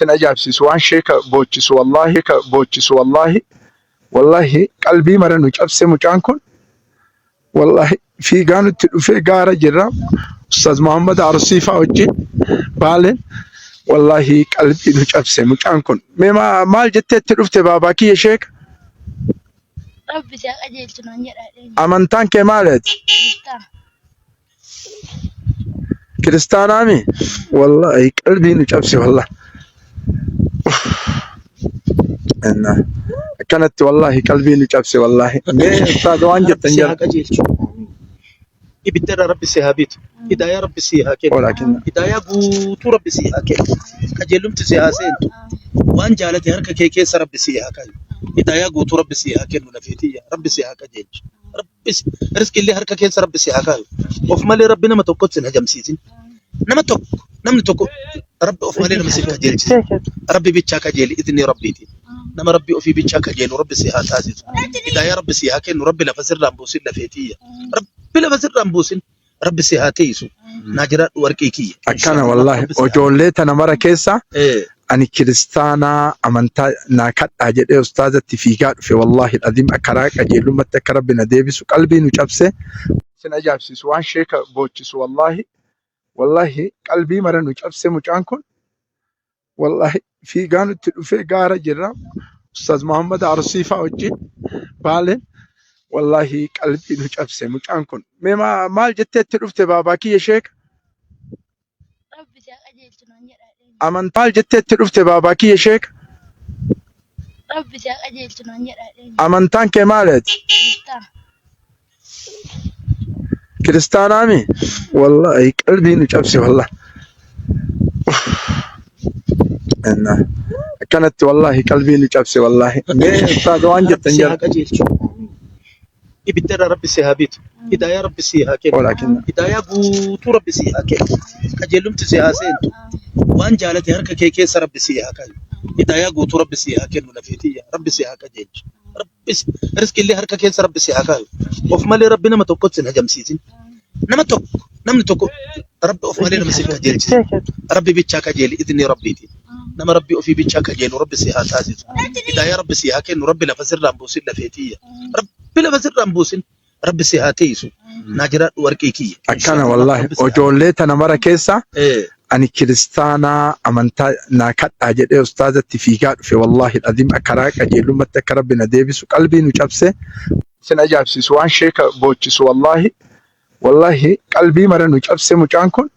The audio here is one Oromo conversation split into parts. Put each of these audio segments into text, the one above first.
Sin ajaa'ibsiisu waan sheeka boochisu wallaahi ka boochisu wallaahi wallaahi qalbii mara nu cabse mucaan kun wallaahi fiigaa nutti dhufee gaara jirra Ustaaz Muhammad Arsii faa wajjin baaleen wallaahi qalbii nu cabse mucaan kun mee maal jettee itti dhufte baabaa kiyya sheeka? Rabbi si haa qajeelchu naan jedha jedheen. Amantaan kee maali ati? Kiristaana. Kiristaanaami? Wallaahi qalbii nu cabse wallaahi. Inna akkanatti wallaahi qalbii nu cabse wallaahi. Mee ustaaz waan Rabbi jettan si jira. haa qajeelchu. Ibidda irraa Rabbi si haa bitu. Hidaayaa Rabbi si haa kennu. Oolaa kenna. Hidaayaa guutuu Rabbi si haa kennu. Qajeelumti si haa seentu. Waan jaalate harka kee keessa Rabbi si haa kaayu. Hidaayaa guutuu Rabbi si haa kennu lafeetiyya. Rabbi si haa qajeelchu. Rabbi si rizqi illee harka keessa Rabbi si haa kaayu. Of malee Rabbi nama tokkotti sin hajamsiisin. Nama tokko namni tokko Rabbi of malee nama sin qajeelchisin. Rabbi bichaa qajeeli idni Rabbiitiin. Nama Rabbi ofii bichaa qajeelu Rabbi si haa taasisu. Hidaayaa Rabbi si haa kennu Rabbi lafa sirraan buusin lafeetiyya. Rabbi lafa sirraan buusin Rabbi si haa teessu. Naa jiraadhu warqii kiyya. Akkana Inshaallah wallaahi Rabbi si haa. ijoollee tana mara keessa Eh. ani kiristaanaa amantaa naa kadhaa jedhee ustaazatti fiigaa dhufe wallaahi aziim karaa qajeelummaatti akka rabbi na deebisu qalbii nu cabse. Sin ajaa'ibsiisu waan sheeka boochisu wallaahi wallaahi qalbii mara nu cabse mucaan kun wallaahi fiigaa nutti dhufee gaara jirra Ustaaz Muhammad Arsii faa wajjin baaleen wallaahi qalbii nu cabse mucaan kun mee maal jettee itti dhufte baabaa kiyya sheeka? Rabbi si haa qajeelchu naan jedha jedheen. Amantaa maal jettee itti dhufte baabaa kiyya sheeka? Rabbi si haa qajeelchu naan jedha jedheen. Amantaan kee maali ati? Kiristaana. Kiristaanaami? Wallaahi qalbii nu cabse wallaahi. Inna akkanatti wallaahi qalbii nu cabse wallaahi. Mee ustaaz waan Rabbi jettan si jira. haa qajeelchu. Ibidda irraa Rabbi si haa bitu. Hidaayaa Rabbi si haa kennu. Oolaa kenna. Hidaayaa guutuu Rabbi si haa kennu. Qajeelumti si haa seentu. Waan jaalate harka kee keessa Rabbi si haa kaayu. Hidaayaa guutuu Rabbi si haa kennu lafeetiyya. Rabbi si haa qajeelchu. Rabbi si rizqi illee harka keessa Rabbi si haa kaayu. Of malee Rabbi nama tokkotti sin hajamsiisin. Nama tokko namni tokko Rabbi of malee nama sin qajeelchisin. Rabbi bichaa qajeeli idni Rabbiitiin. Nama Rabbi ofii bichaa qajeelu Rabbi si haa taasisu. Hidaayaa Rabbi si haa kennu Rabbi lafa sirraan buusin lafeetiyya. Rabbi lafa sirraan buusin Rabbi si haa teessu. Naa jiraadhu warqii kiyya. Akkana Inshaallah wallaahi Rabbi si haa. ijoollee tana mara keessa Eh. ani kiristaanaa amantaa naa kadhaa jedhee ustaazatti fiigaa dhufe wallaahi aziim karaa qajeelummaatti akka rabbi na deebisu qalbii nu cabse. Sin ajaa'ibsiisu waan sheeka boochisu wallaahi wallaahi qalbii mara nu cabse mucaan kun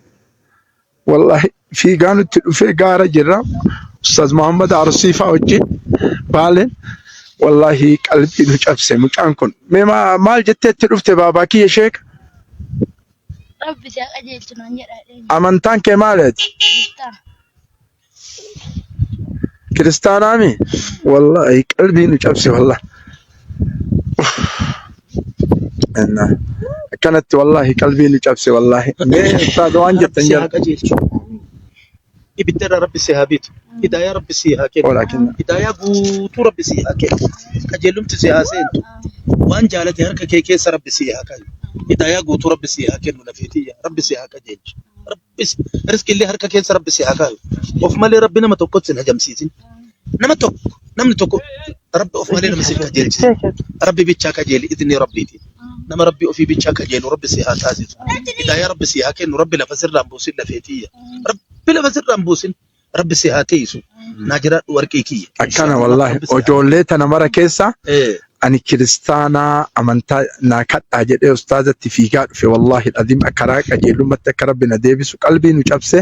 wallaahi fiigaa nutti dhufee gaara jirra Ustaaz Muhammad Arsii faa wajjin baaleen wallaahi qalbii nu cabse mucaan kun mee maal jettee itti dhufte baabaa kiyya sheeka? Rabbi si haa qajeelchu naan jedha jedheen. Amantaan kee maali ati? Kiristaana. Kiristaanaami? Wallaahi qalbii nu cabse wallaahi. Inna akkanatti wallaahi qalbii nu cabse wallaahi. Mee ustaaz waan Rabbi jettan si jira. haa qajeelchu. Ibidda irraa Rabbi si haa bitu. Hidaayaa Rabbi si haa kennu. Oolaa kenna. Hidaayaa guutuu Rabbi si haa kennu. Qajeelumti si haa seentu. Waan jaalate harka kee keessa Rabbi si haa kaayu. Hidaayaa guutuu Rabbi si haa kennu lafeetiyya. Rabbi si haa qajeelchu. Rabbi si rizqi illee harka keessa Rabbi si haa kaayu. Of malee Rabbi nama tokkotti sin hajamsiisin. Nama tokko namni tokko Rabbi of malee nama sin qajeelchisin. Rabbi bichaa qajeeli idni Rabbiitiin. Nama Rabbi ofii bichaa qajeelu Rabbi si haa taasisu. Hidaayaa Rabbi si haa kennu Rabbi lafa sirraan buusin lafeetiyya. Rabbi lafa sirraan buusin Rabbi si haa teessu. Naa jiraadhu warqii kiyya. Akkana Inshaallah wallaahi Rabbi si haa. ijoollee tana mara keessa Eh. ani kiristaanaa amantaa naa kadhaa jedhee ustaazatti fiigaa dhufe wallaahi aziim karaa qajeelummaatti akka rabbi na deebisu qalbii nu cabse.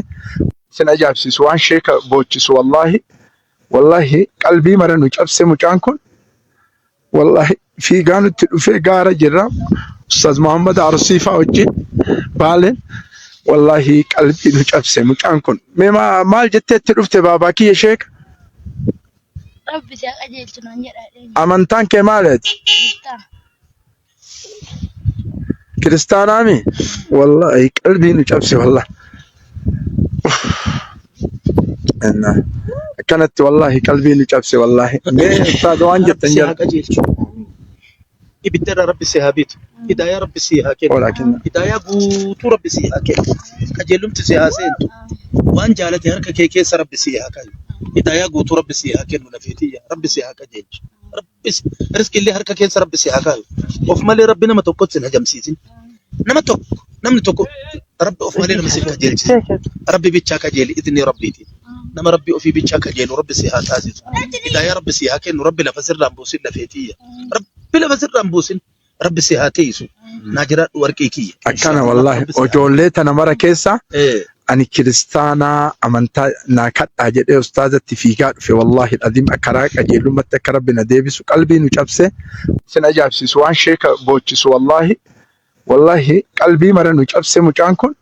Sin ajaa'ibsiisu waan sheeka boochisu wallaahi wallaahi qalbii mara nu cabse mucaan kun wallaahi fiigaa nutti dhufee gaara jirra Ustaaz Muhammad Arsii faa wajjin baaleen wallaahi qalbii nu cabse mucaan kun mee maal jettee itti dhufte baabaa kiyya sheeka? Rabbi si haa qajeelchu naan jedha jedheen. Amantaan kee maali ati? Kiristaana. Kiristaanaami? Wallaahi qalbii nu cabse wallaahi. Inna akkanatti wallaahi qalbii nu cabse wallaahi. Mee ustaaz waan Rabbi jettan si jira. haa qajeelchu. Ibidda irraa Rabbi si haa bitu. Hidaayaa Rabbi si haa kennu. Oolaa kenna. Hidaayaa guutuu Rabbi si haa kennu. Qajeelumti si haa seentu. Waan jaalate harka kee keessa Rabbi si haa kaayu. Hidaayaa guutuu Rabbi sii haa kennu lafeetiyya. Rabbi sii haa qajeelchu. Rabbi riskillee harka keessa Rabbi sii haa kaayu. Of malee Rabbi nama tokkotti sin hajamsiisin. Nama tokko namni tokko Rabbi of malee nama sin qajeelchisin. Rabbi bichaa qajeeli idni Rabbiitiin. Nama Rabbi ofii bichaa qajeelu Rabbi sii haa taasisu. Hidaayaa Rabbi sii haa kennu. Rabbi lafa sirraan buusin lafeetiyya. Rabbi lafa sirraan buusin. Rabbi si haa tiisu. Naa jiraadhu warqii kiyya. Akkana Inshaallah wallahi Rabbi si haa. ijoollee tana mara keessa Eh. ani kiristaanaa amantaa naa kadhaa jedhee ustaazatti fiigaa dhufe wallahi azim karaa qajeelumatti akka rabbi na deebisu qalbii nu cabse sin ajaa'ibsiisu waan sheeka boochisu wallahi wallahi qalbii mara nu cabse mucaan kun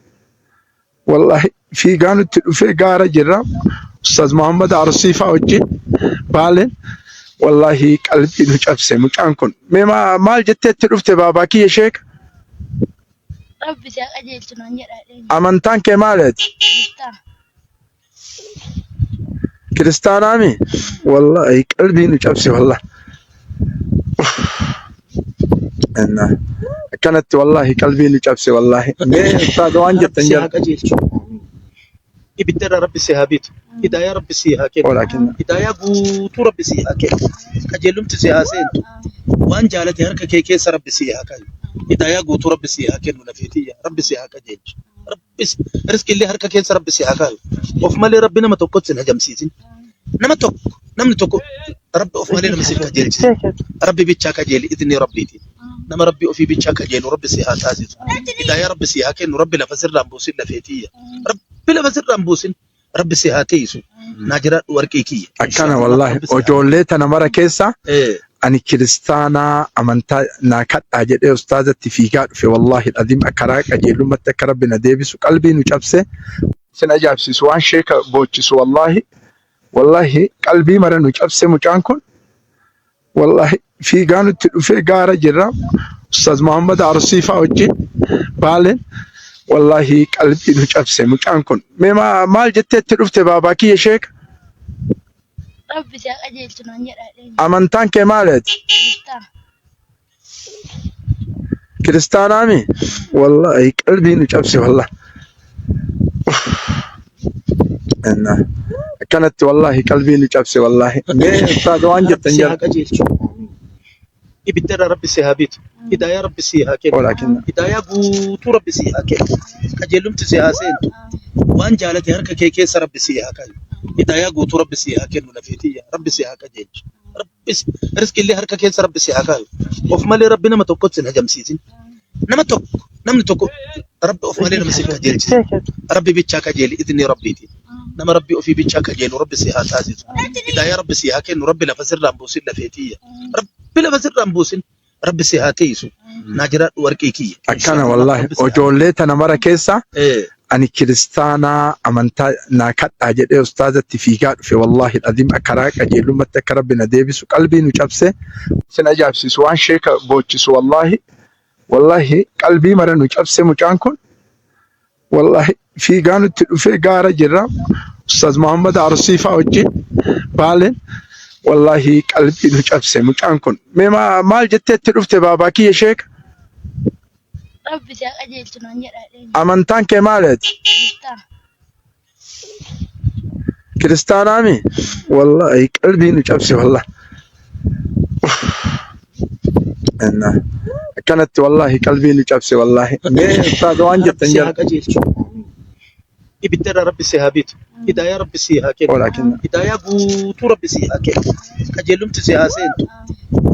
wallahi fiigaa nutti dhufee gaara jirra ustaaz Muhammad Arsii faa wajjin baaleen wallahi qalbii nu cabse mucaan kun mee maal jettee itti dhufte baabaa kiyya sheeka? Rabbi si haa qajeelchu naan jedha jedheen. Amantaan kee maali ati? Kiristaana. Kiristaanaami? Wallahi qalbii nu cabse wallahi. Inna akkanatti wallahi qalbii nu cabse wallahi. Mee ustaaz waan Rabbi jettan si jira. haa qajeelchu. Ibidda irraa Rabbi si haa bitu. Hidaayaa Rabbi si haa kennu. Walaakin Hidaayaa guutuu Rabbi si haa kennu. Qajeelumti si haa seentu. Waan jaalate harka kee keessa Rabbi si haa kaayu. Hidaayaa guutuu Rabbi si haa kennu lafeetiyya. Rabbi si haa qajeelchu. Rabbi riskillee harka keessa Rabbi si haa kaayu. Of malee Rabbi nama tokkotti sin hajamsiisin. Nama tokko namni tokko Rabbi of malee nama sin qajeelchisin. Rabbi bichaa qajeeli idni Rabbiitiin. Nama Rabbi ofii bichaa qajeelu Rabbi si haa taasisu. Hidaayaa Rabbi si haa kennu. Rabbi lafa sirraan buusin lafeetiyya. Rabbi lafa sirraan buusin. Rabbi si haa tiisu. Naa jiraadhu warqii kiyya. Akkana Inshaallah wallahi Rabbi si haa. ijoollee tana mara keessa Eh. ani kiristaanaa amantaa naa kadhaa jedhee ustaazatti fiigaa dhufe wallahi azim karaa qajeelumatti akka rabbi na deebisu qalbii nu cabse sin ajaa'ibsiisu waan sheeka boochisu wallahi wallahi qalbii mara nu cabse mucaan kun wallahi fiigaa nutti dhufee gaara jirra ustaaz Muhammad Arsii faa wajjin baaleen wallahi qalbii nu cabse mucaan kun mee maal jettee itti dhufte baabaa kiyya sheeka? Rabbi si haa qajeelchu naan jedha jedheen. Amantaan kee maali ati? Kiristaana. Kiristaanaami? Wallahi qalbii nu cabse wallahi. Inna akkanatti wallahi qalbii nu cabse wallahi. Mee ustaaz waan Rabbi jettan si jira. haa qajeelchu. Ibidda irraa Rabbi si haa bitu. Hidaayaa Rabbi si haa kennu. Walaakin Hidaayaa guutuu Rabbi si haa kennu. Qajeelumti si haa seentu. Waan jaalate harka kee keessa Rabbi si haa kaayu. Hidaayaa guutuu Rabbi si haa kennu lafeetiyya. Rabbi si haa qajeelchu. Rabbi riskillee harka keessa Rabbi si haa kaayu. Of malee Rabbi nama tokkotti sin hajamsiisin. Nama tokko namni tokko Rabbi of malee nama sin qajeelchisin. Rabbi bichaa qajeeli idni Rabbiitiin. Nama Rabbi ofii bichaa qajeelu Rabbi si haa taasisu. Hidaayaa Rabbi si haa kennu. Rabbi lafa sirraan buusin lafeetiyya. Rabbi lafa sirraan buusin. Rabbi si haa tiisu. Naa jiraadhu warqii kiyya. Akkana Inshaallah wallahi Rabbi si haa. ijoollee tana mara keessa Eh. ani kiristaanaa amantaa naa kadhaa jedhee ustaazatti fiigaa dhufe wallahi azim karaa qajeelumatti akka rabbi na deebisu qalbii nu cabse sin ajaa'ibsiisu waan sheeka boochisu wallahi wallahi qalbii mara nu cabse mucaan kun wallahi fiigaa nutti dhufee gaara jirra ustaaz Muhammad Arsii faa wajjin baaleen wallahi qalbii nu cabse mucaan kun mee maal jettee itti dhufte baabaa kiyya sheeka? Rabbi si haa qajeelchu naan jedha jedheen. Amantaan kee maali ati? Kiristaana. Kiristaanaami? Wallahi qalbii nu cabse wallahi. Inna akkanatti wallahi qalbii nu cabse wallahi. Mee ustaaz waan Rabbi jettan si jira. haa qajeelchu. Ibidda irraa Rabbi si haa bitu. Hidaayaa Rabbi si haa kennu. Walaakin Hidaayaa guutuu Rabbi si haa kennu. Qajeelumti si haa seentu.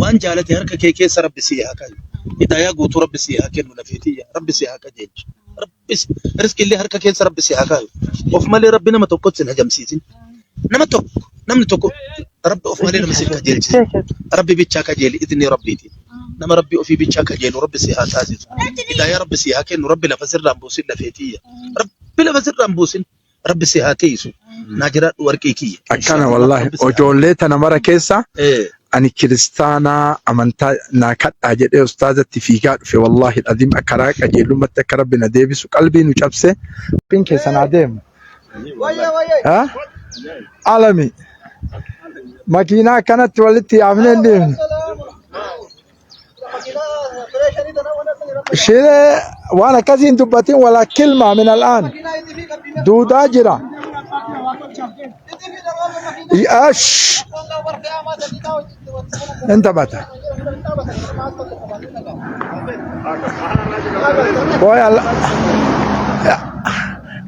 Waan jaalate harka kee keessa Rabbi si haa kaayu. Hidaayaa guutuu Rabbi si haa kennu lafeetiyya. Rabbi si haa qajeelchu. Rabbi riskillee harka keessa Rabbi si haa kaayu. Of malee Rabbi nama tokkotti sin hajamsiisin. Nama tokko namni tokko Rabbi of malee nama sin qajeelchisin. Rabbi bichaa qajeeli idni Rabbiitiin. Nama Rabbi ofii bichaa qajeelu Rabbi si haa taasisu. Hidaayaa Rabbi si haa kennu. Rabbi lafa sirraan buusin lafeetiyya. Rabbi lafa sirraan buusin. Rabbi si haa tiisu. Naa jiraadhu warqii kiyya. Akkana Inshaallah wallahi Rabbi si haa. ijoollee tana mara keessa Eh. ani kiristaanaa amantaa naa kadhaa jedhee ustaazatti fiigaa dhufe wallahi azim karaa qajeelumatti akka rabbi na deebisu qalbii nu cabse. Rabbiin keessan haa deemu. Ha? Alami. Makiinaa akkanatti walitti yaafnee hin deemnu. Shiree waan akkasii hin dubbatin walaa kilma min al'aan. Duudaa jira. Ash! Hin taphata. Booy alla.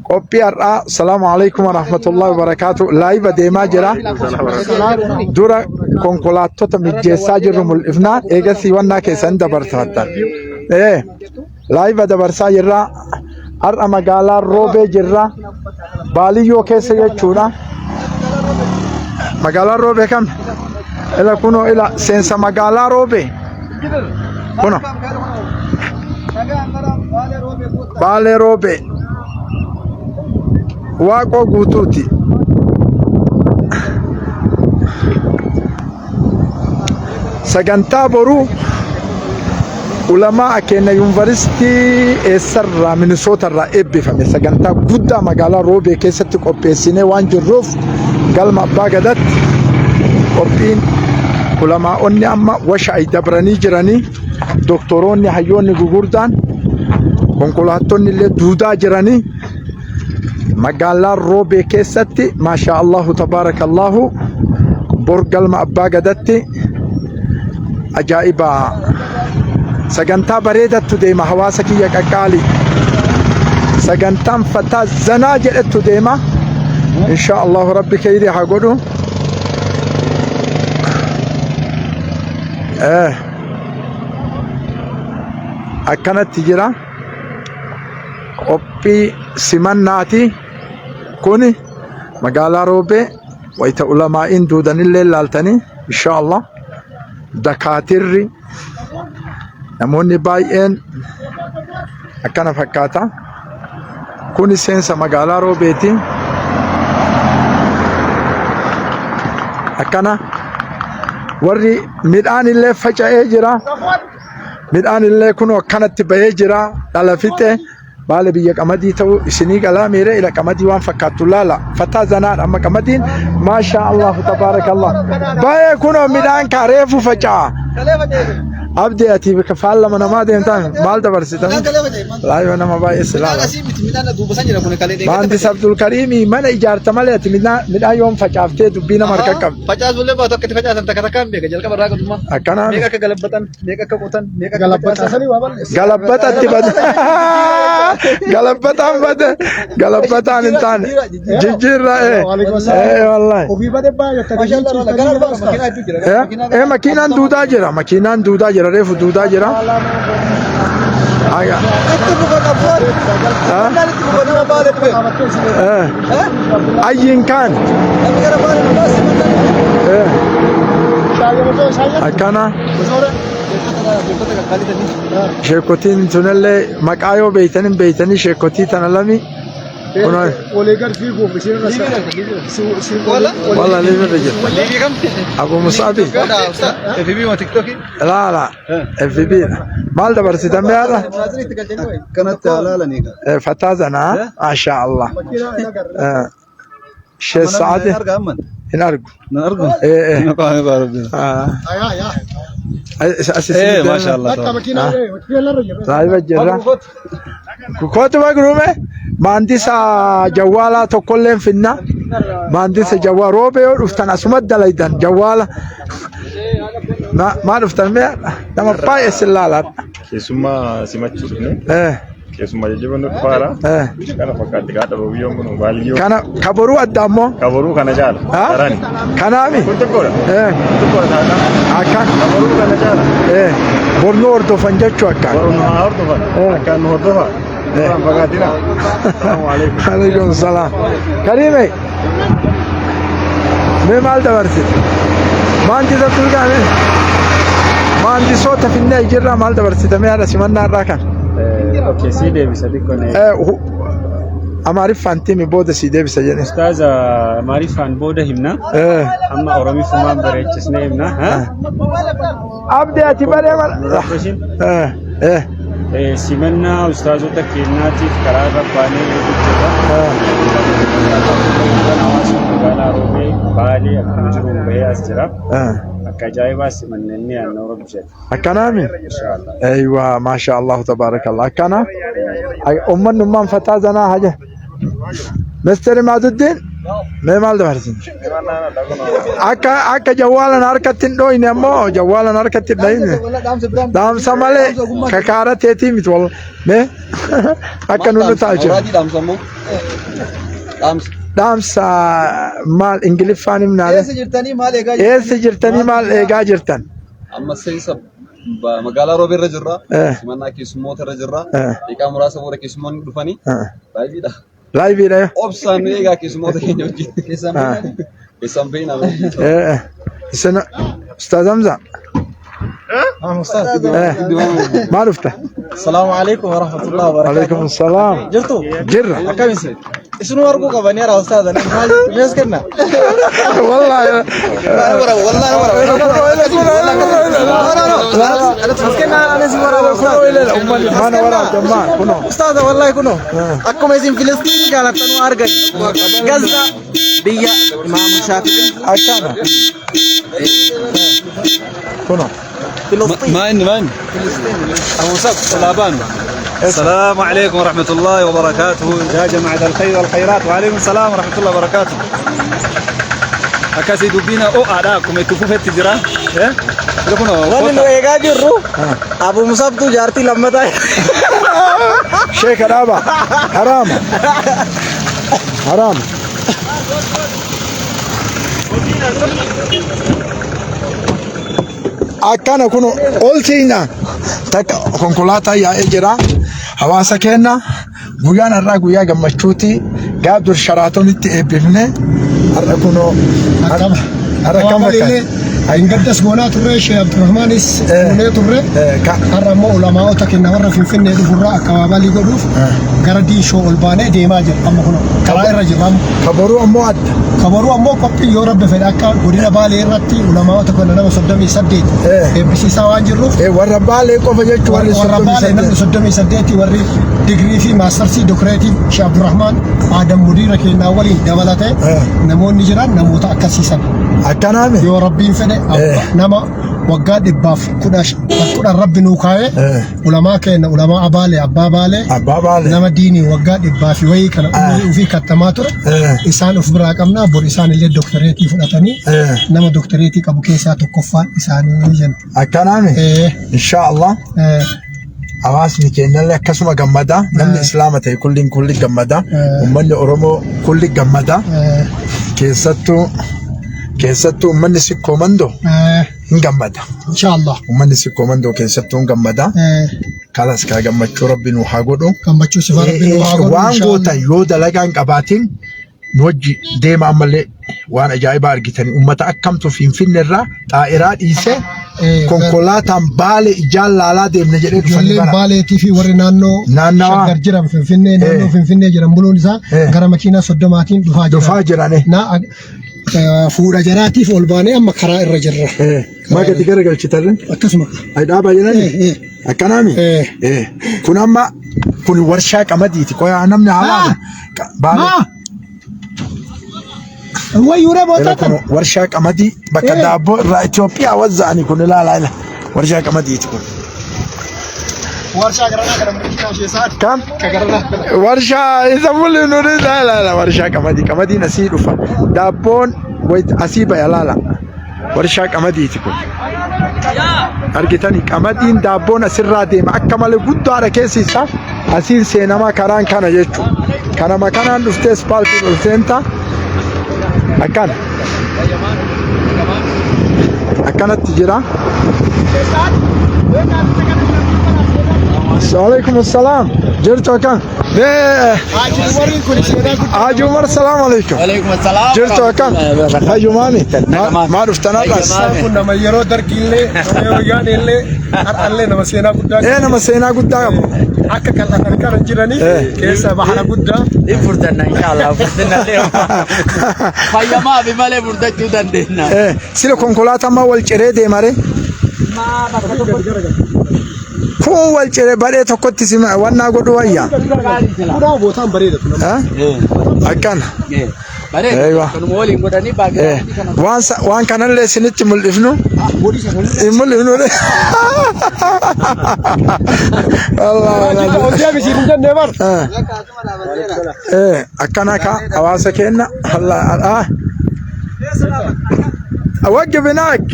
Qophii har'aa salaamu alaikum warahmatullahi wabarakaatu live deemaa jira. Dura konkolaattota mijjeessaa jirru mul'ifnaa eegasii wannaa keessan dabarfattan. Ee live dabarsaa jirra. Har'a magaalaa Roobee jirra. Baaliyyoo keessa jechuudha. Magaalaa Roobee kam? Ila kunoo ila seensa magaalaa Roobee. Kunoo. Baalee Roobee. Waaqoo guutuuti. Sagantaa boruu ulamaa keenya yuunivarsiitii eessarraa Minisootarraa eebbifame sagantaa guddaa magaalaa Roobee keessatti qopheessinee waan jirruuf galma abbaa gadaatti qophiin ulamaa'onni amma washa'i dabranii jiranii doktoroonni hayyoonni gugurdaan konkolaattonni illee duudaa jiranii magaalaa Roobee keessatti maashaa Allahu tabaarakallahu bor galma abbaa gadatti ajaa'iba sagantaa bareedattu deema hawaasa kiyya qaqqaali sagantaan fataa zanaa jedhettu deema insha Allahu rabbi kheyrii haa godhu akkanatti jira qophii simannaati kuni magaalaa Roobee wayita ulamaa'iin duudanillee laaltanii insha Allah dakaatirri namoonni baay'een akkana fakkaata. Kuni seensa magaalaa Roobeeti. Akkana warri midhaan illee faca'ee jira. Midhaan illee kunoo akkanatti bahee jira. Dhala fixe. Baala biyya qamadii ta'uu isinii galaa miire ila qamadii waan fakkaattu laala. Fataa zanaadha amma qamadiin maashaa Allahu tabaarakallah. Baay'ee kunoo midhaan kaa reefu faca'a. Abdi ati faallama namaa deemtaa maal dabarsita? Laayiva nama baay'ee si laala. Maandis Abdulkariimii mana ijaarta malee ati midhaan yoom facaaftee dubbii nama harka qabdi. Facaasullee baatu akka itti facaasan takka takkaan beeka jalqaba irraa qatummaa. Akkanaa Meeqa akka galabbatan, meeqa akka qotan, meeqa akka facaasan. Galabbatatti bade. Galabbataan bade. Galabbataan hin taane. Jijjiirra ee. Ee wallahi. Ofii bade baay'ata. Ee makiinaan duudaa jira. Makiinaan duudaa jira. Reefu duudaa jira. Aya. Itti fufa qabsoon. Mannaan itti fufa nama baale dhufe. Eh. Ayyin kaan. Namni gara baale dhufaa simannaan itti fufa. Eh. Akkana. Sheekotiin tunallee maqaa yoo beeytan hin beeytanii sheekotii tana lami. Kunoo Walii gad fiiguuf isin irra walla liimirra jira. Abu Musaabi. FB ma TikTok. Laala FB dha. Maal dabarsitan mee har'a? Kanatti halaalanii. Fataa zanaa maashaa Allah. Shee sa'aati hin argu. Nan argu. Eh, eh. Eh, As isin maashaa Allah. Laayiva jirra. Kootu bagrume maandisa jawwaalaa tokkollee hin finna. Maandisa jawwaa roobee yoo dhuftan asuma dalaydan jawwaala. Maa dhuftan mee nama baay'ee sin laala. Keessummaa simachuu dhufne. Eh, Keessummaa jajjaboon nu dhufaara. eh. Kana fakkaatti gaa dhaboo biyyoon kun baaliyyoo. Kana kaboruu adda ammoo. Kaboruu kana caala. Ha? Darani. Kanaami. Kun xiqqoodha. Eh, Xiqqoodha taata. akkan. Kaboruu kana caala. Eh, bornuu hordofan jechuu akkaan. Boruu nu haa hordofan. Akkaan nu hordofa. Duraan fagaatina. Salaamu alaikum. Alaikum salaam. Karime. Mee maal dabarsite? Maandisa tulgaame. Maandisoota finnee jirraa maal dabarsite mee haadha simannaa irraa kan? Okay, sii deebisa xiqqoo ne. Amaariffaan timi booda sii deebisa jedhe. Ustaaza Amaariffaan booda himna. Amma Oromiffumaan bareechisnee himna. Ha? Abdi ati baree mala. Rabbashin. Simannaa ustaazota keenyaatiif karaa irra baanee eeguu jirra. Hawaasni magaalaa Roobee Baalee akkuma jiruun bahee as jira. Akka ajaa'ibaa simanneen ni yaadna Rabbi jedha. Akkanaami? Inshaallah. Aywa maasha Allah tabaarakallah. Akkana ummannummaan fataa zanaa haja. Mister Imaaduddin. Mee maal dabarsin? Akka akka jawwaalan harkatti hin dhooyne ammoo jawwaalan harkatti hin dhayine. Dhaamsa malee kakaara teetii miti wal mee akka nu nu taalchinu. Dhaamsa immoo. Dhaamsa. Dhaamsa maal Ingiliffaan himnaale? Eessa jirtanii maal eegaa jirtan? Eessa jirtanii maal eegaa jirtan? Amma seensa magaalaa Roobee irra jirra. Eh. Simannaa keessummoota irra jirra. Eh. Daqiiqaa muraasa booda keessummoonni dhufanii. Baay'eedha. Laayiviidha yoo. Obsaan nu eegaa keessummoota keenya wajjin. Keessaan beeknaa? Keessaan beeknaa? Eh, isin Ustaaz Hamza. Eh, maal dhufta? Salaamu alaikum warahmatullahi wabarakatuh. Alaikum salaam. Jirtu? Jirra. Akkam isin? Isinuu arguu qabanii hara ustaaza. Maal mees kenna? Wallahi. Wallahi Mana waraabdammaa kunoo. Ustaaza wallahi kunoo. Akkuma isin Filistiin jaalattanuu argan. Gaza biyya Imaam Shaafi'i. Akkana. Kunoo. Filistiin. ما إني ما إني أبو سب سلابان. السلام عليكم ورحمة الله وبركاته يا جماعة الخير والخيرات وعليكم السلام ورحمة الله وبركاته. Akkasii dubbiin ho'aadha akkuma itti fufetti jira. Wanni nu eegaa jirru Abu Musabtu jaartii lammataa. Sheeka dhaaba. Haraama. Haraama. Akkana kun ol siina. Takka konkolaataa yaa'ee jira. Hawaasa keenya guyyaan har'aa guyyaa gammachuuti. Gaaf dur Sharaatonitti eebbifne. Har'a kunoo har'a kam fakkaata? Hingaddas goonaa turre, Sheekh Abdurrahmaanis goonee turre. Har'a immoo ulamaa'ota keenya warra Finfinnee dhufurraa akka baabalii godhuuf gara Diinshoo ol baanee deemaa jira. Amma kun karaa irra jirra amma. Kaboruu ammoo adda. Kaboruu ammoo qophii yoo Rabbi fedhe akka godina Baalee irratti ulamaa'ota keenya nama 38 eebbisiisaa waan jirruuf. Warra Baalee qofa jechuun warri Warra Baalee namni 38 warri digirii fi maastarsii dokireetii Sheekh Abdurrahmaan Adam Mudiira keenyaa waliin dabalatee namoonni jiran namoota akkasiisan. Akkanaame. Yoo Rabbiin fedhe nama waggaa 110 Rabbi nuu kaa'ee ulamaa keenya ulamaa abaalee abbaa baalee Abbaa Baalee. nama diinii waggaa dhibbaa fi wayii kana umrii ofii kattamaa ture isaan of biraa qabna bor isaan illee doktoreetii fudhatanii nama doktoreetii qabu keessaa tokkoffaan isaanii jenna. Akkanaame. Insha Allah. Hawaasni keenyallee akkasuma gammada. Namni Islaama ta'e kulliin kulli gammada. Uummanni Oromoo kulli gammada. Keessattuu keessattuu uummanni Sikkoo Mandoo hin gammada. Inshallah. Uummanni Sikkoo Mandoo keessattuu hin gammada. Kalas kaa gammachuu Rabbi nu haa godhu. Gammachuu sifa Rabbi nu haa godhu. Waan inshallah. gootan yoo dalagaa hin qabaatin nu wajji deema ammallee waan ajaa'ibaa argitanii uummata akkamtu Finfinne irraa xaa'iraa dhiisee konkolaataan Baale ijaan laalaa deemne jedhee dhufanii Ijoolleen bara. Baaleetii fi warri naannoo Naannawaa. Shaggar jiran Finfinnee naannoo Finfinnee jiran buluun isaa gara makiinaa 30tiin dhufaa jiran. Dhufaa jirani. Na fuudha jaraatiif ol baanee amma karaa irra jirra. Maa gadi garagalchitarre? Akkasuma. Ay dhaabaa jedhani? Akkanaami? Kun amma kun warshaa qamadiiti. Qoyaa namni haa Baale. Wayyuuree Ila kun warshaa qamadii bakka daabboo irraa Itoophiyaa wazza'ani kun ilaala ila. Warshaa qamadiiti kun. Warshaa garanaa kana makiinaa ishee isaati. Kam? Warshaa isa mul'inu ni ilaala ila warshaa qamadii. Qamadiin asii dhufa. Daabboon wayit asii baya laala. Warshaa qamadiiti kun. Argitanii qamadiin daabboon asirraa deema akka malee guddaadha keessi isaa asiin seenamaa karaan kana jechuudha. Kanama kanaan dhuftee ispaaltiin ol seenta akkana. Akkanatti jira. Waalaikum salaam. Jirtu akkam? Haji Umariin kun seenaa guddaa. Haji Umar salaam alaikum. Alaikum salaam. Jirtu akkam? Haji Umaami. Maa dhuftan har'as? Isaan kun nama yeroo dargiillee nama yeroo yaanillee har'allee nama seenaa guddaa Ee nama seenaa guddaa qabu. Akka kal'atan kana jiranii keessa bahara guddaa. Hin furdanna inshallah furdinna Fayyamaa fi malee furdachuu dandeenya. Sila konkolaataa maa wal ciree deemare? Kun wal ciree badhee tokkotti si wannaa godhu wayya. Kunaa bootaan bareeda tun. Akkana. Bareeda. Eeywa. Kanuma waliin godhanii background kana. Waan kanallee isinitti mul'ifnu hin mul'ifnu. Ol deebisiif hin jennee bar. Akkana ka hawaasa keenya ah وقف هناك.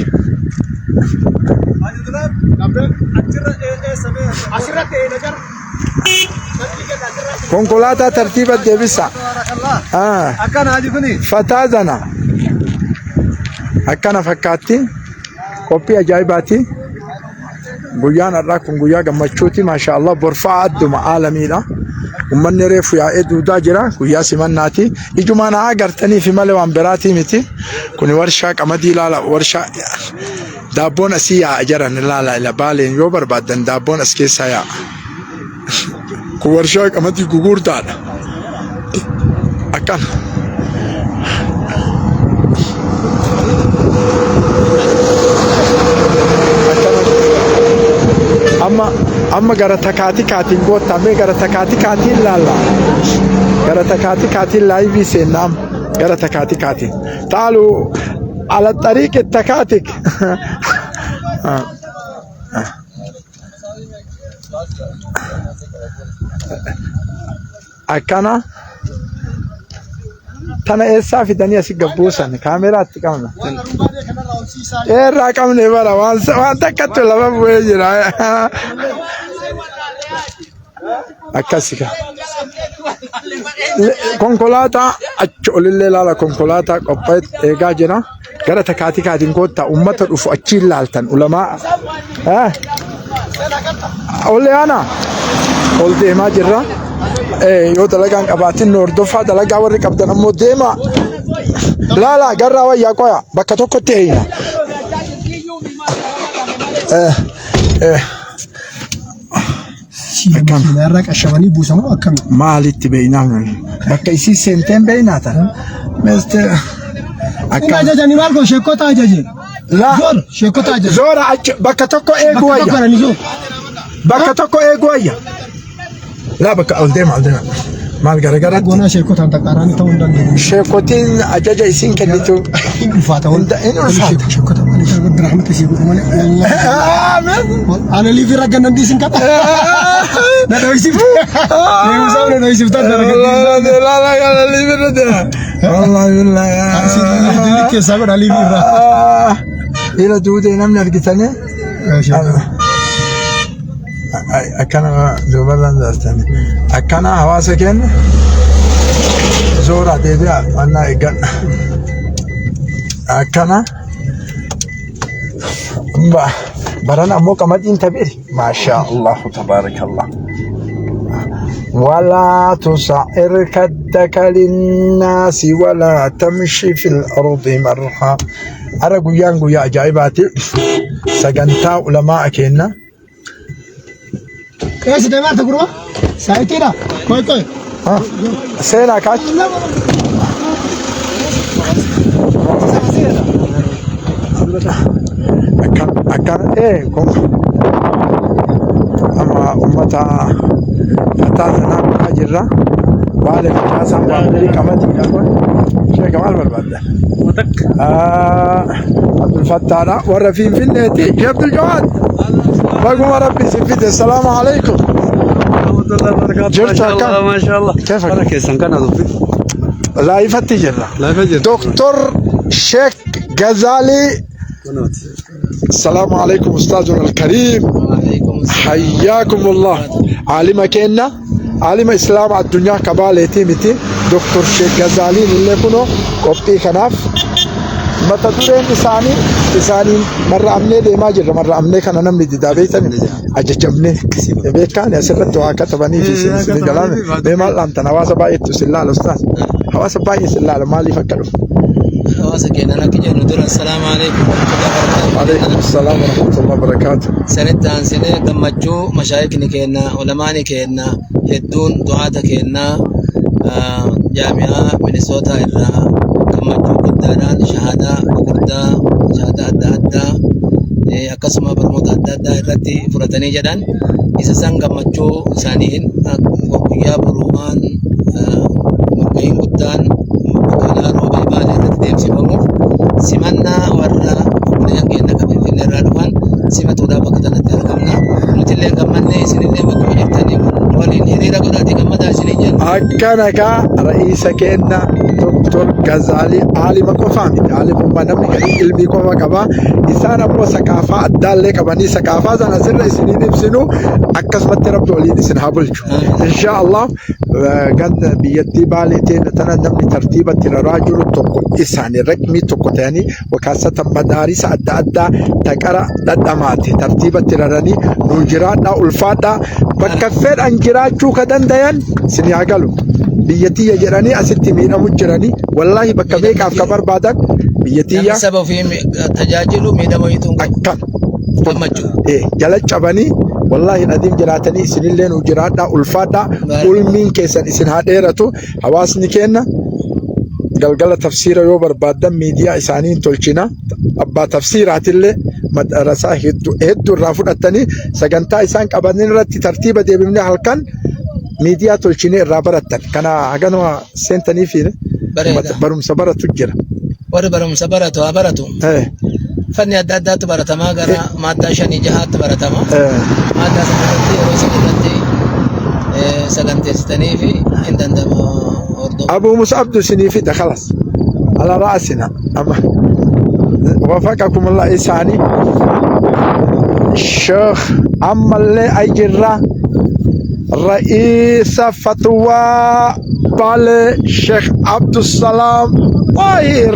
Asirratti eena. Konkolaataa tartiiba deebisa. Ah. Akkana haji kuni. Fataazana. Akkana fakkaatti. Qophii ajaa'ibaati. Guyyaan har'aa kun guyyaa gammachuuti. Maasha Allah, borfaa adduma aalamiidha. Uummanni reefu yaa'ee duudaa jira. Guyyaa simannaati. Ijumaan haa agartanii fi malee waan biraatii miti. Kuni warshaa qamadii ilaala. Warshaa daabboon asii yaa'a jiran ilaala. Ila Baaleen yoo barbaaddan daabboon as keessaa yaa'a. Kun warshaa qamadii gugurdaadha. Akkana. Amma gara takaati kaatiin goottaa mee gara takaati kaatiin laalla. Gara takaati kaatiin live seennaa amma gara takaati kaatiin. تعالوا على الطريق التكاتك. Akkana tana eessaa fidanii asii gabbuusan kaameraatti qabna. Eerraa qabne bara waan takkattu lafa bu'ee jira. Akkasi ka. Konkolaataa achi olillee ilaala, konkolaataa qophaa'e eegaa jira. Gara takaatii kaatiin koottaa, uummata dhufu achiin laaltan ulamaa. Ollee ana ol deemaa jirra. Yoo dalagaan qabaatin nu hordofaa, dalagaa warri qabdan ammoo deemaa. Laala garraa wayyaa qoya bakka tokkotti eeyina. Makiinaa irraa qashabanii buusamu akkami? Maalitti beeynaa nuyi? Bakka isii seenteen beeynaa tan. Meeste Inni akka ajajanii maal godhu? Sheekota ajaje. La Zoor sheekota ajaje. Zoora achi bakka tokko eeguu Bakka tokko wayya. jedhanii zoor. Bakka tokko eeguu wayya. Laa, bakka ol deema, ol deema. Maal garagaratti? Goonaa sheekotaan taqqaaraanii ta'uu hin danda'u. Sheekotiin ajaja isiin kennitu. Hin ulfaata. Hin ulfaata. Sheekota malee rabbi rahmata isii godhu malee. Aamen. Ana liifii irra gannan dhiisin qaba. Na dhoysifte. Deemsaa na dhoysiftan. Wallahi billahi. Keessaa godha liifii irraa. Ila duudee namni argitanii akkana duubarraan dartanii akkana hawaasa keenya zoora deebi'a mannaa eeggadha akkana barana ammoo qamadiin tabi'e, maashaa Allahu tabaarakallah. ولا تصعر خدك للناس ولا تمشي في الأرض مرحا. Ara guyyaan guyyaa ajaa'ibaati. Sagantaa ulamaa kenna. Eessa deemaa jirta gurbaa? Saayitiidha. Koy koy. Seenaa kaach. Akkan akkan kun amma ummata fataa sanaa biraa jirra. Baala facaasaan waan qamadiidha kun. Sheeka, maal barbaadda? Abdul Fattaadha. Warra Finfinneeti. Sheekh Abdul Jawaad. Baguma Rabbi isin fide. Salaamu alaikum. Jirtu akkam? ما شاء الله. كيفك؟ بركة keessan kana dubbi. Live-atti jirra. Live jirra. Doktor Sheekh Gazali. السلام عليكم أستاذنا الكريم، حياكم الله. عالم كينا عالم إسلام الدنيا كبالتي متي دكتور شيخ غزالي اللي كنو qophii kanaaf mata dureen isaanii isaaniin marra'amnee deemaa jirra. Marra'amnee kana namni didaa beektani ajajamnee beekaan asirratti waa katabanii fi isin jalaame. Mee maal dhaamtan? Hawaasa baay'eetu isin laala, ustaas, hawaasa baay'ee isin laala. Maaliif akka dhufu? Hawaasa keenya akka jennu dura, assalaamu alaikum warahmatullahi wabarakatuh. عليكم السلام ورحمة الله وبركاته. Sanitti aansinee gammachuu mashaayikni keenya, ulamaani keenya hedduun, du'aata keenya jaami'aa Minisootaa irraa gammachuu guddaadhaan shahaadaa gurguddaa, shahaadaa adda addaa, akkasuma barnoota adda addaa irratti fudhatanii jedhan, isa san gammachuu isaaniin guyyaa boruumaan walga'iin guddaan magaalaa Simannaa warra obboleeyyan keenya kan Finfinnee irraa dhufan simatuudhaaf bakka kanatti argamna. Nutillee gammanne, isinillee bakkuma jirtanii waliin hiriira godhaatii gammadaa isinii jenna. Akkana kaa ra'iisa keenna Doktor Gazaalii aalima qofaa miti. Aalimummaa namni garii ilmii qofa qaba. Isaan ammoo saqaafaa addaallee qabanii saqaafaa sana asirra isiniin ibsinu, akkasumatti Rabbi waliin isin haa bulchu. Insha Allah ganda biyyattii Baalee teenya tana namni tartiibatti raraa jiru tokko isaanii raqmii tokko ta'anii wakaasata madaarisa adda addaa taqara dhadhamaate tartiibatti raranii nu jiraadhaa, ulfaadhaa, bakka fedhan jiraachuu ka dandayan isin haa galu. Biyya tiyya jedhanii asitti miidhamu jiranii, wallaahi bakka meeqaaf ka barbaadan biyya tiyya. Namni saba ofii tajaajilu miidhama wayituu hin qabu. Akkan Gammachuu. Jala cabanii wallaahi adiin jiraatanii, isinillee nu jiraadhaa, ulfaadhaa, ulmiin keessan isin haa dheeratu. Hawaasni keenya galgala tafsiira yoo barbaaddan miidiyaa isaanii hin tolchina. Abbaa tafsiiraatillee madarasaa hedduu hedduu irraa fudhattanii sagantaa isaan qaban irratti tartiiba deebifnee halkan miidiyaa tolchinee irraa barattan. Kana haganuma seentanii fi Bareeda. barumsa baratu jira. Warri barumsa baratu haa baratu. Fanni adda addaatu baratamaa, gara maaddaa shanii jahaatti baratama. Maaddaa sana irratti yeroo isin irratti saganteessitanii fi hin danda'ama hordofuu. أبو مصعب isinii fida خلاص على رأسنا أما وفقكم الله. إساني الشيخ أما اللي أجرى رئيس فتوى بالي الشيخ عبد السلام طاهر،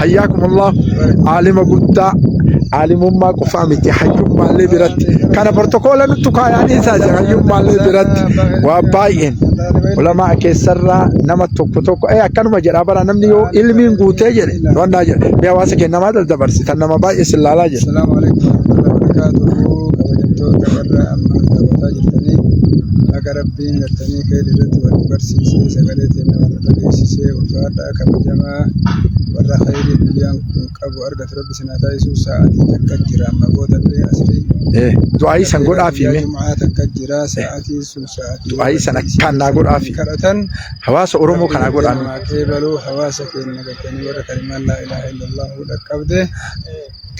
حياكم الله. عالم قد عالمummaa qofaa miti, hayyummaallee biratti kana protokoola nutti kaayanii isaa jira. Hayyummaallee biratti waa baay'een ulamaa keessarraa nama tokko tokko akkanuma jedha bara namni yoo ilmiin guutee jedhe wannaa jedhe. Mee hawaasa keenya namaa daddabarsitan, nama baay'ee sillaalaa jedhe. السلام عليكم ورحمة الله وبركاته. Kabajamtoota warra amma daawwataa jirtanii, baga Rabbiin gartanii khayri irratti wal barsiisee sagalee teenya wal dhageessisee, ulfaadhaa, kabajamaa. Warra khayrii guyyaan kun qabu argatu Rabbi isin haa taasisu. Sa'aatii takka jira amma boodallee asrii. Du'aayii san godhaafi Guyyaa mee. Jum'aa takka jira, sa'aatiin sun sa'aatii Du'aayii san akkaan naa godhaafi. kadhatan. Hawaasa Oromoo kanaa godhaan. Namaa qeebaluu hawaasa keenya gartanii warra kalimaan laa ilaaha illallahu dhaqqabde.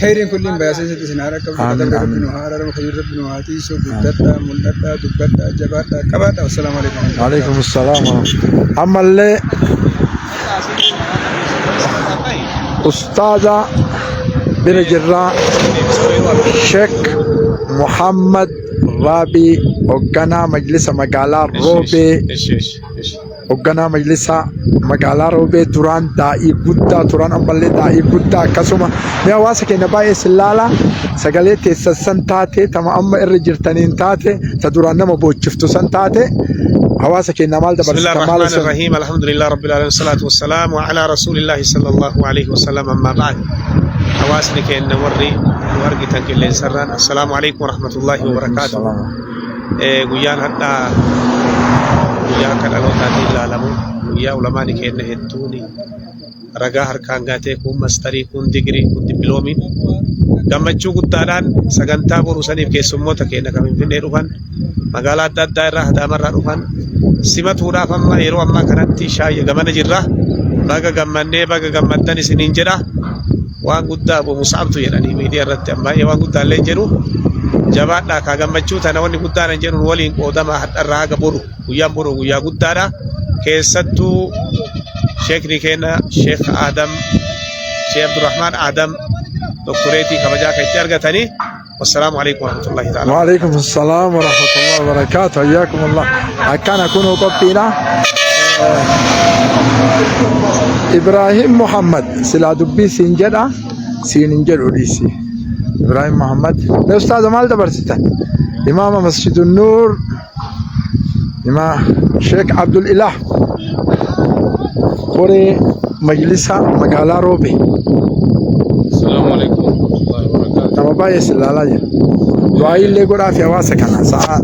Khayriin kulliin bayaasee isin haa dhaqqabdu. Amiin, Katabri Rabbi amiin. nu haa araaramu, khayriin Rabbi nu haa tiisu, guddadhaa, mul'adhaa, dubbadhaa, jabaadhaa, qabaadhaa. Wassalaamu alaikum warahmatullahi. Alaikum salaam. Ammallee ustaaza bira jirraa, Sheek Muhammad Raabii, hoogganaa majlisa magaalaa Roobee, hoogganaa majlisa magaalaa Roobee, duraan daa'ii guddaa turan, ammallee daa'ii guddaa. Akkasuma mee hawaasa keenya baay'ee sillaala sagalee teessan san taate, tama amma irra jirtaniin taate, ta duraan nama boochiftu san taate, hawaasa keenya maal بسم الله dabarsitan maal الرحمن isin الرحيم، الحمد لله رب العالمين، والصلاة والسلام على رسول الله صلى الله عليه وسلم، أما بعد، hawaasni keenya warri nu argitan qilleensarraan, السلام عليكم ورحمة الله وبركاته. Guyyaan hadhaa guyyaa akka dhalootaatiin ilaalamu, guyyaa ulamaani keenya hedduun ragaa harkaan gaatee, kun mastarii, kun digirii, kun dippiloomiin gammachuu guddaadhaan sagantaa boruu saniif keessummoota keenya kan Finfinnee dhufan, magaalaa adda addaa irraa, Adaamarraa dhufan simatuudhaaf amma yeroo ammaa kanatti shaayya gamana jirra. Baga gammannee, baga gammaddan isiniin jedha. Waan guddaa Abu Mus'abtu jedhanii miidiyaa irratti baay'ee waan guddaa illee jedhu. Jabaadhaa kaa, gammachuu tana wanni guddaan hin jedhu waliin qoodama. Hadharraa haga boru, guyyaan boru guyyaa guddaadha. Keessattuu sheekni keenya Sheekh Adam, Sheekh Abdurrahmaan Adam, doktoreetii kabajaa kan itti argatanii. والسلام عليكم ورحمة الله تعالى. وعليكم السلام ورحمة الله وبركاته، حياكم الله. akkana kunuu qophiidha. Ibrahim Muhammad silaa dubbii siin jedha, siin hin jedhu, dhiisi. Ibrahim Muhammad, mee ustaaza maal dabarsitan? Imaama Masjidun Nuur, Imaam Sheekh Abdul Ilah, koree majlisa magaalaa Roobe. السلام عليكم ورحمة الله وبركاته. Nama baay'ee si ilaalaa jira. Du'aa illee godhaa fi hawaasa kana sa'a.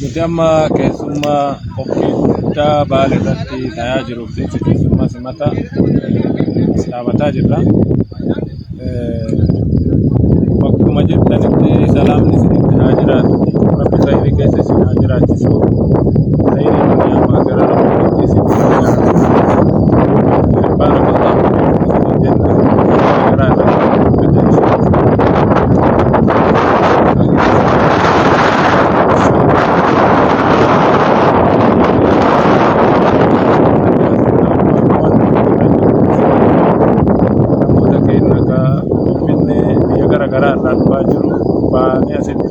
Nuti amma keessummaa qophii guddaa Baale irratti taa'aa jiruuf jecha keessummaa simata as dhaabataa jirra. Bakkuma jirtanitti salaamni isinitti haa jiraatu. Rabbi khayrii keessa isin haa jiraachisu. Khayrii duniyaa fi akhiraa Rabbi isin haa jiraatu.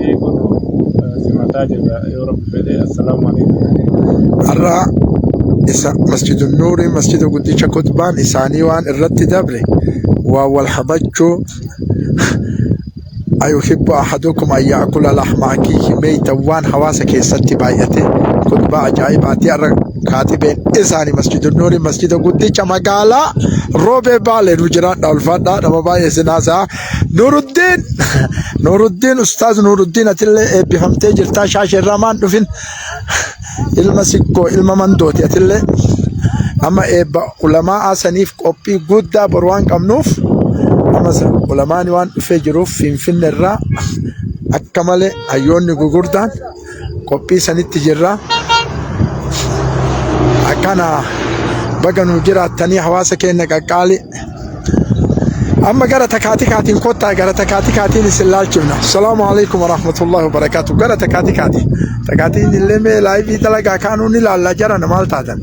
Irratti kun simataa jirra yoo Rabbi fedhe. Assalaamu alaikum. Har'a isa Masjidu Nuurii, masjida guddicha, kutbaan isaanii waan irratti dabre waa wal habachuu, ayuhibbu ahadukum an yaakula lahma akiihi meytan, waan hawaasa keessatti baay'ate kutbaa ajaa'ibaati. Har'a kaatibeen isaanii Masjidu Nuurii, masjida guddicha magaalaa Roobee Baalee. Nu jiraadha, ulfaadhaa, nama baay'ee isin haasa'a. Nuuruddiin, Nuuruddiin, Ustaaz Nuuruddiin, atillee eebbifamtee jirtaa. Shaasheerraa maan dhufin, ilma sikkoo, ilma mandooti. Atillee amma eebba ulamaa saniif qophii guddaa boru waan qabnuuf, amma ulamaani waan dhufee jiruuf, Finfinne irraa akka malee hayyoonni gugurdaan qophii sanitti jirra. Akkana baga nu jiraattanii, hawaasa keenya qaqqaali. Amma gara takaatikaatiin kottaa, gara takaatikaatiin isin laalchifna. Salaamu alaikum warahmatullahi wabarakaatu. Gara takaatikaati. Takaatiin illee mee live dalagaa kaanuu ni laalla jarana maal taatan.